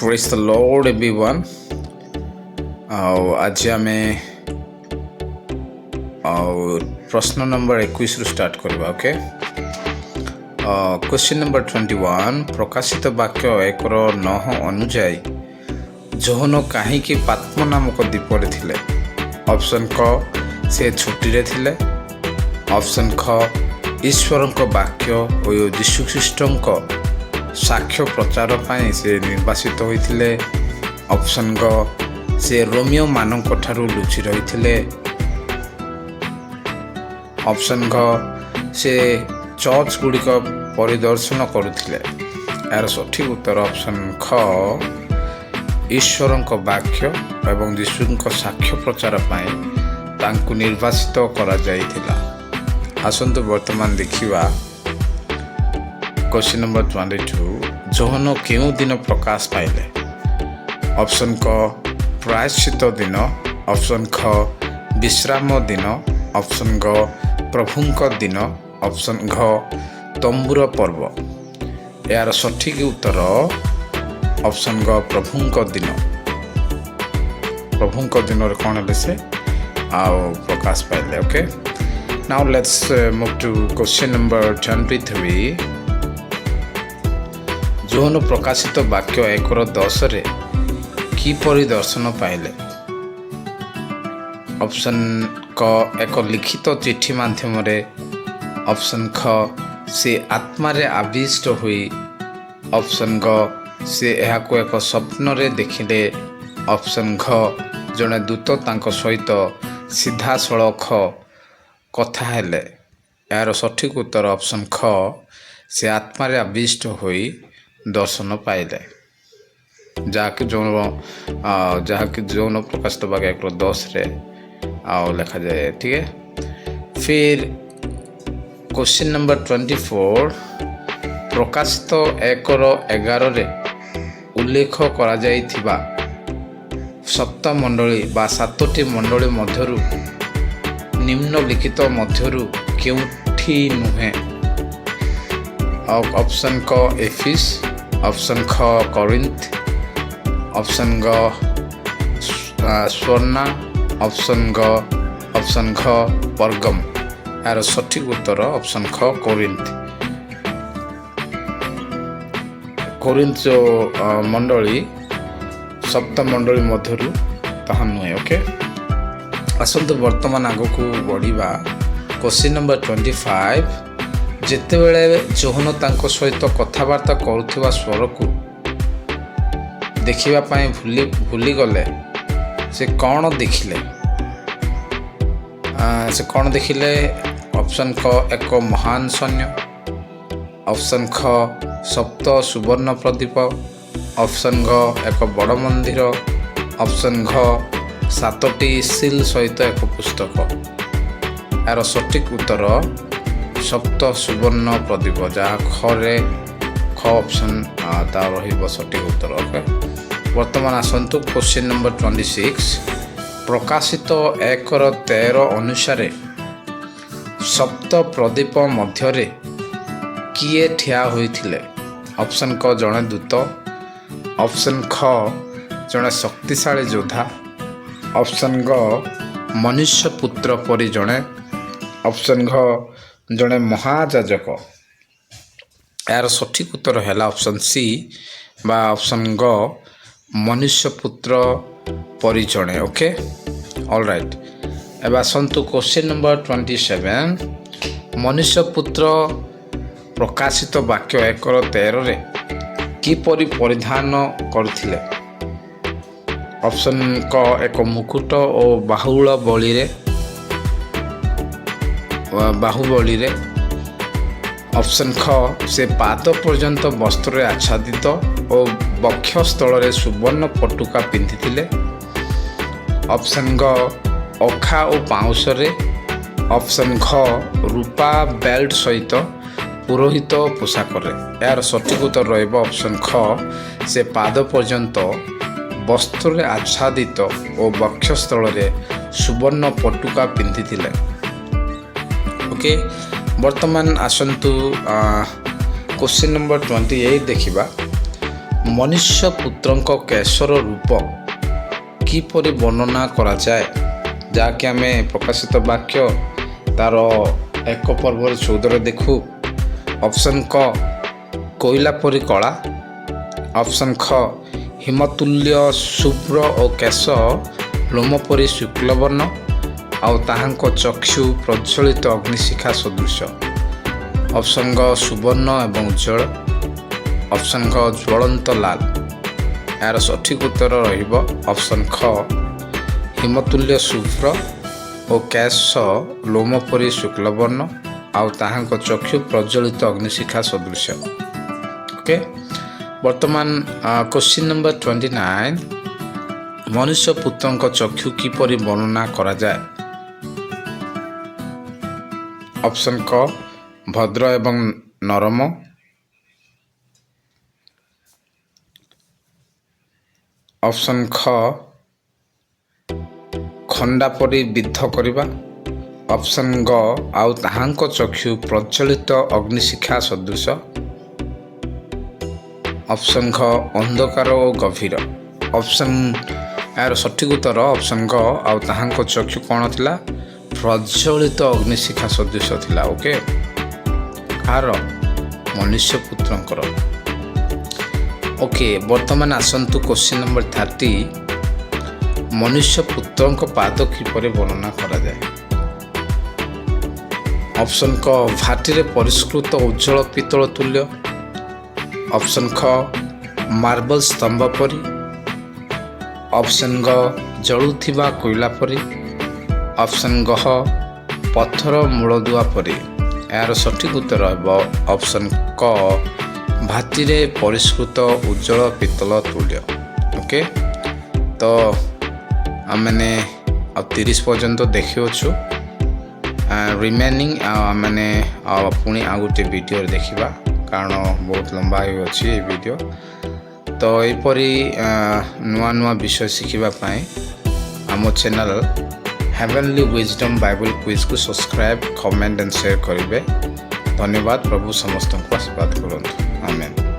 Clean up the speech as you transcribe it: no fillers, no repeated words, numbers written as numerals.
Praise the Lord, everyone. ଆଉ ଆଜି ଆମେ ଆଉ ପ୍ରଶ୍ନ ନମ୍ବର 21ରୁ ଷ୍ଟାର୍ଟ କରିବା। Okay, question number 21। ପ୍ରକାଶିତ ବାକ୍ୟ 1ର 9 ଅନୁଯାୟୀ ଯୋହନ କାହିଁକି ପାତ୍ମ ନାମକ ଦ୍ୱୀପରେ ଥିଲେ? ଅପସନ୍ କ, ସେ ଛୁଟିରେ ଥିଲେ। ଅପସନ୍ ଖ, ଈଶ୍ୱରଙ୍କ ବାକ୍ୟ ଓ ଯୀଶୁଖ୍ରୀଷ୍ଟଙ୍କ ସାକ୍ଷ୍ୟ ପ୍ରଚାର ପାଇଁ ସେ ନିର୍ବାସିତ ହୋଇଥିଲେ। ଅପସନ୍ ଗ, ସେ ରୋମୀୟମାନଙ୍କ ଠାରୁ ଲୁଚି ରହିଥିଲେ। ଅପସନ୍ ଘ, ସେ ଚର୍ଚ୍ଚ ଗୁଡ଼ିକ ପରିଦର୍ଶନ କରୁଥିଲେ। ଏହାର ସଠିକ୍ ଉତ୍ତର ଅପସନ୍ ଖ, ଈଶ୍ୱରଙ୍କ ବାକ୍ୟ ଏବଂ ଯୀଶୁଙ୍କ ସାକ୍ଷ୍ୟ ପ୍ରଚାର ପାଇଁ ତାଙ୍କୁ ନିର୍ବାସିତ କରାଯାଇଥିଲା। ଆସନ୍ତୁ ବର୍ତ୍ତମାନ ଦେଖିବା କ୍ୱେଶ୍ଚିନ୍ ନମ୍ବର 22। ଯୋହନ କେଉଁ ଦିନ ପ୍ରକାଶ ପାଇଲେ? ଅପସନ୍ କ, ପ୍ରାୟଶ୍ଚିତ ଦିନ। ଅପସନ୍ ଖ, ବିଶ୍ରାମ ଦିନ। ଅପସନ୍ ଗ, ପ୍ରଭୁଙ୍କ ଦିନ। ଅପସନ୍ ଘ, ତମ୍ବୁର ପର୍ବ। ଏହାର ସଠିକ୍ ଉତ୍ତର ଅପସନ୍ ଗ, ପ୍ରଭୁଙ୍କ ଦିନ। ପ୍ରଭୁଙ୍କ ଦିନରେ କ'ଣ ହେଲେ ସେ ଆଉ ପ୍ରକାଶ ପାଇଲେ। Okay, now let's move to question number 23। ଯୋହନ ପ୍ରକାଶିତ ବାକ୍ୟ 1ର 10ରେ କିପରି ଦର୍ଶନ ପାଇଲେ? ଅପସନ୍ କ, ଏକ ଲିଖିତ ଚିଠି ମାଧ୍ୟମରେ। ଅପସନ୍ ଖ, ସେ ଆତ୍ମାରେ ଆବିଷ୍ଟ ହୋଇ। ଅପସନ୍ ଗ, ସେ ଏହାକୁ ଏକ ସ୍ୱପ୍ନରେ ଦେଖିଲେ। ଅପସନ୍ ଘ, ଜଣେ ଦୂତ ତାଙ୍କ ସହିତ ସିଧାସଳଖ କଥା ହେଲେ। ଏହାର ସଠିକ୍ ଉତ୍ତର ଅପସନ୍ ଖ, ସେ ଆତ୍ମାରେ ଆବିଷ୍ଟ ହୋଇ ଦର୍ଶନ ପାଇଲେ, ଯାହାକି ଯୋହନ ପ୍ରକାଶିତ ବାକ୍ୟ 1ର 10ରେ ଆଉ ଲେଖାଯାଏ। ଠିକ୍। ଫିର୍ କ୍ୱେଶ୍ଚିନ୍ ନମ୍ବର 24। ପ୍ରକାଶିତ 1ର 11ରେ ଉଲ୍ଲେଖ କରାଯାଇଥିବା ସପ୍ତ ମଣ୍ଡଳୀ ବା ସାତୋଟି ମଣ୍ଡଳୀ ମଧ୍ୟରୁ ନିମ୍ନଲିଖିତ ମଧ୍ୟରୁ କେଉଁଠି ନୁହେଁ? ଅପସନ୍ କ, ଏଫିସ୍। ଅପସନ୍ ଖ, କରିନ୍ଥ। ଅପସନ୍ ଗ, ସ୍ମୁର୍ଣ୍ଣା। ଅପସନ୍ ଘ, ପର୍ଗମ। ଏହାର ସଠିକ୍ ଉତ୍ତର ଅପସନ୍ ଖ, କରିନ୍ଥ। କରିନ୍ଥ ଯେଉଁ ମଣ୍ଡଳୀ, ସପ୍ତ ମଣ୍ଡଳୀ ମଧ୍ୟରୁ ତାହା ନୁହେଁ। ଓକେ, ଆସନ୍ତୁ ବର୍ତ୍ତମାନ ଆଗକୁ ବଢ଼ିବା। Question number 25। ଯେତେବେଳେ ଯୋହନ ତାଙ୍କ ସହିତ କଥାବାର୍ତ୍ତା କରୁଥିବା ସ୍ୱରକୁ ଦେଖିବା ପାଇଁ ଭୁଲିଗଲେ, ସେ କ'ଣ ଦେଖିଲେ? ସେ କ'ଣ ଦେଖିଲେ? ଅପସନ୍ କ, ଏକ ମହାନ ସୈନ୍ୟ। ଅପସନ୍ ଖ, ସପ୍ତ ସୁବର୍ଣ୍ଣ ପ୍ରଦୀପ। ଅପସନ୍ ଗ, ଏକ ବଡ଼ ମନ୍ଦିର। ଅପସନ୍ ଘ, ସାତଟି ସିଲ୍ ସହିତ ଏକ ପୁସ୍ତକ। ଏହାର ସଠିକ୍ ଉତ୍ତର ସପ୍ତ ସୁବର୍ଣ୍ଣ ପ୍ରଦୀପ, ଯାହା ଖରେ ଖ ଅପସନ୍ ତା ରହିବ ସଠିକ୍ ଉତ୍ତର। ଓକେ, ବର୍ତ୍ତମାନ ଆସନ୍ତୁ କ୍ୱେଶ୍ଚିନ୍ ନମ୍ବର 26। ପ୍ରକାଶିତ 1ର 13 ଅନୁସାରେ ସପ୍ତ ପ୍ରଦୀପ ମଧ୍ୟରେ କିଏ ଠିଆ ହୋଇଥିଲେ? ଅପସନ୍ କ, ଜଣେ ଦୂତ। ଅପସନ୍ ଖ, ଜଣେ ଶକ୍ତିଶାଳୀ ଯୋଦ୍ଧା। ଅପସନ୍ ଗ, ମନୁଷ୍ୟ ପୁତ୍ର ପରି ଜଣେ। ଅପସନ୍ ଘ, ଜଣେ ମହାଯାଜକ। ଏହାର ସଠିକ୍ ଉତ୍ତର ହେଲା ଅପସନ୍ ସି ବା ଅପସନ୍ ଗ, ମନୁଷ୍ୟ ପୁତ୍ର ପରି ଜଣେ। Okay, all right. ଏବେ ଆସନ୍ତୁ କ୍ୱେଶ୍ଚିନ୍ ନମ୍ବର 27। ମନୁଷ୍ୟ ପୁତ୍ର ପ୍ରକାଶିତ ବାକ୍ୟ 1ର 13ରେ କିପରି ପରିଧାନ କରିଥିଲେ? ଅପସନ୍ କ, ଏକ ମୁକୁଟ ଓ ବାହୁବଳିରେ। ଅପସନ୍ ଖ, ସେ ପାଦ ପର୍ଯ୍ୟନ୍ତ ବସ୍ତ୍ରରେ ଆଚ୍ଛାଦିତ ଓ ବକ୍ଷସ୍ଥଳରେ ସୁବର୍ଣ୍ଣ ପଟୁକା ପିନ୍ଧିଥିଲେ। ଅପସନ୍ ଗ, ଅଖା ଓ ପାଉଁଶରେ। ଅପସନ୍ ଘ, ରୂପା ବେଲ୍ଟ ସହିତ ପୁରୋହିତ ପୋଷାକରେ। ଏହାର ସଠିକ୍ ଉତ୍ତର ରହିବ ଅପସନ୍ ଖ, ସେ ପାଦ ପର୍ଯ୍ୟନ୍ତ ବସ୍ତ୍ରରେ ଆଚ୍ଛାଦିତ ଓ ବକ୍ଷସ୍ଥଳରେ ସୁବର୍ଣ୍ଣ ପଟୁକା ପିନ୍ଧିଥିଲେ। ଓକେ, ବର୍ତ୍ତମାନ ଆସନ୍ତୁ କ୍ୱେଶ୍ଚିନ୍ ନମ୍ବର 28 ଦେଖିବା। ମନୁଷ୍ୟ ପୁତ୍ରଙ୍କ କେଶର ରୂପ କିପରି ବର୍ଣ୍ଣନା କରାଯାଏ, ଯାହାକି ଆମେ ପ୍ରକାଶିତ ବାକ୍ୟ ତାର 1 ପର୍ବର 14ରେ ଦେଖୁ? ଅପସନ୍ କ, କୋଇଲା ପରି କଳା। ଅପସନ୍ ଖ, ହିମତୁଲ୍ୟ ଶୁଭ୍ର ଓ କେଶ ଲୋମ ପରି ଶୁକ୍ଲବର୍ଣ୍ଣ ଆଉ ତାହାଙ୍କ ଚକ୍ଷୁ ପ୍ରଜ୍ୱଳିତ ଅଗ୍ନିଶିଖା ସଦୃଶ। ଅପସନ୍ ଗ, ସୁବର୍ଣ୍ଣ ଏବଂ ଉଜ୍ଜଳ। ଅପସନ୍ ଘ, ଜ୍ୱଳନ୍ତ ଲାଲ। ଏହାର ସଠିକ୍ ଉତ୍ତର ରହିବ ଅପସନ୍ ଖ, ହିମତୁଲ୍ୟ ଶୁଭ୍ର ଓ କେଶ ଲୋମ ପରି ଶୁକ୍ଲବର୍ଣ୍ଣ ଆଉ ତାହାଙ୍କ ଚକ୍ଷୁ ପ୍ରଜ୍ୱଳିତ ଅଗ୍ନିଶିଖା ସଦୃଶ। ଓକେ, ବର୍ତ୍ତମାନ କ୍ୱେଶ୍ଚିନ୍ ନମ୍ବର 29। ମନୁଷ୍ୟ ପୁତ୍ରଙ୍କ ଚକ୍ଷୁ କିପରି ବର୍ଣ୍ଣନା କରାଯାଏ? ଅପସନ୍ କ, ଭଦ୍ର ଏବଂ ନରମ। ଅପସନ୍ ଖ, ଖଣ୍ଡା ପରି ବିଦ୍ଧ କରିବା। ଅପସନ୍ ଗ, ଆଉ ତାହାଙ୍କ ଚକ୍ଷୁ ପ୍ରଜ୍ୱଳିତ ଅଗ୍ନିଶିଖା ସଦୃଶ। ଅପସନ୍ ଘ, ଅନ୍ଧକାର ଓ ଗଭୀର। ଅପସନ୍ ଏହାର ସଠିକ୍ ଉତ୍ତର ଅପସନ୍ ଗ, ଆଉ ତାହାଙ୍କ ଚକ୍ଷୁ କ'ଣ ଥିଲା? ପ୍ରଜ୍ୱଳିତ ଅଗ୍ନିଶିଖା ସଦୃଶ ଥିଲା। ଓକେ, କାହାର? ମନୁଷ୍ୟ ପୁତ୍ରଙ୍କର। ଓକେ, ବର୍ତ୍ତମାନ ଆସନ୍ତୁ କ୍ୱେଶ୍ଚିନ୍ ନମ୍ବର 30। ମନୁଷ୍ୟ ପୁତ୍ରଙ୍କ ପାଦ କିପରି ବର୍ଣ୍ଣନା କରାଯାଏ? ଅପସନ୍ କ, ଭାଟିରେ ପରିଷ୍କୃତ ଉଜ୍ଜଳ ପିତ୍ତଳ ତୁଲ୍ୟ। ଅପସନ୍ ଖ, ମାର୍ବଲ ସ୍ତମ୍ଭ ପରି। ଅପସନ୍ ଗ, ଜଳୁଥିବା କୋଇଲା ପରି। ଅପସନ୍ ଘ, ପଥର ମୂଳଦୁଆ ପରି। ଏହାର ସଠିକ୍ ଉତ୍ତର ହେବ ଅପସନ୍ କ, ଭାଟିରେ ପରିଷ୍କୃତ ଉଜ୍ଜଳ ପିତ୍ତଳ ତୁଲ୍ୟ। ଓକେ, ତ ଆମେମାନେ ଆଉ 30 ପର୍ଯ୍ୟନ୍ତ ଦେଖିଅଛୁ। ରିମେନିଂ ଆଉ ଆମେମାନେ ଆଉ ପୁଣି ଆଉ ଗୋଟିଏ ଭିଡ଼ିଓରେ ଦେଖିବା, କାରଣ ବହୁତ ଲମ୍ବା ହେଉଅଛି ଏ ଭିଡ଼ିଓ। ତ ଏହିପରି ନୂଆ ନୂଆ ବିଷୟ ଶିଖିବା ପାଇଁ ଆମ ଚ୍ୟାନେଲ୍ ହେଭେନଲି ୱିଜଡମ୍ ବାଇବଲ୍ କୁଇଜ୍କୁ ସବସ୍କ୍ରାଇବ୍, କମେଣ୍ଟ ଆଣ୍ଡ ସେୟାର କରିବେ। ଧନ୍ୟବାଦ। ପ୍ରଭୁ ସମସ୍ତଙ୍କୁ ଆଶୀର୍ବାଦ କରନ୍ତୁ। ଆମେନ୍।